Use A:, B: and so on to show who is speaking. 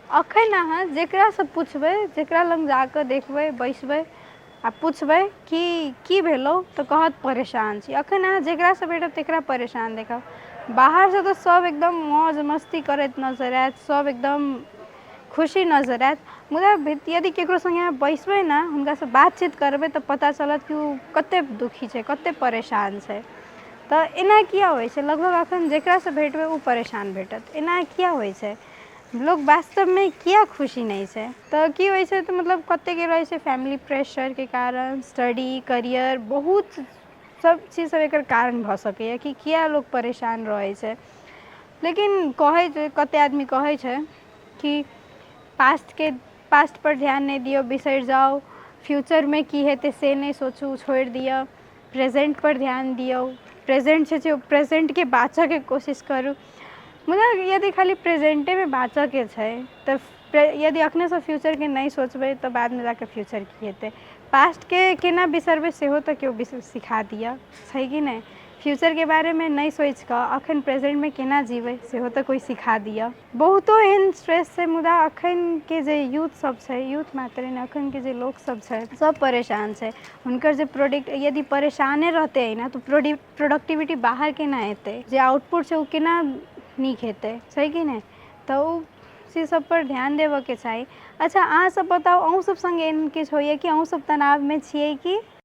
A: अखन अहाँ जकरासँ पुछबै, जकरा लग जाकऽ देखबै, बैसबै आ पुछबै कि की भेलौ, तऽ कहत परेशान छी। अखन अहाँ जकरासँ भेटब तकरा परेशान देखब। बाहरसँ तऽ सभ एकदम मौज मस्ती करैत नजर आयत, सभ एकदम खुशी नजर आयत, मुदा यदि ककरो सङ्गे अहाँ बैसबै ने, हुनकासँ बातचीत करबै, तऽ पता चलत कि ओ कतेक दुखी छै, कतेक परेशान छै। तऽ एना किया होइ छै? लगभग अखन जकरासँ भेटबै ओ परेशान भेटत। एना किया होइ छै? लोक वास्तवमे किया खुशी नहि छै? तऽ की होइ छै, तऽ मतलब कतेकके रहै छै फैमिली प्रेशरके कारण, स्टडी, करियर, बहुत सब चीज सब एकर कारण भऽ सकैए कि किया लोक परेशान रहै छै। लेकिन कहै छै, कतेक आदमी कहै छै कि पास्टके पास्टपर ध्यान नहि दियौ, बिसरि जाउ, फ्यूचरमे की हेतै से नहि सोचू, छोड़ि दिअ, प्रेजेन्टपर ध्यान दियौ, प्रेजेन्ट छै जे प्रेजेन्टके बाँचऽके कोशिश करू। मुदा यदि खाली प्रेजेन्टेमे बाँचऽके छै, तऽ यदि एखनेसँ फ्यूचरके नहि सोचबै, तऽ बादमे जाकऽ फ्यूचर की हेतै? पास्टके केना बिसरबै, सेहो तऽ केओ सिखा दिअ, छै कि नहि? फ्यूचरके बारेमे नहि सोचि कऽ एखन प्रेजेन्टमे केना जीबै, सेहो तऽ कोइ सिखा दिअ। बहुतो एहन स्ट्रेस छै, मुदा एखनके जे यूथ सब छै, यूथ मात्र नहि, एखनके जे लोकसब छै, सब परेशान छै। हुनकर जे प्रोडक्ट, यदि परेशाने रहतै ने, तऽ प्रोडक्टिविटी बाहर केना एतै? जे आउटपुट छै ओ केना नीक हेतै? छै कि नहि? तऽ ओ चीज सब पर ध्यान देबऽके चाही। अच्छा, अहाँ सब बताउ, अहूँ सब सङ्गे एहन किछु होइए कि? अहूँ सब तनावमे छियै की?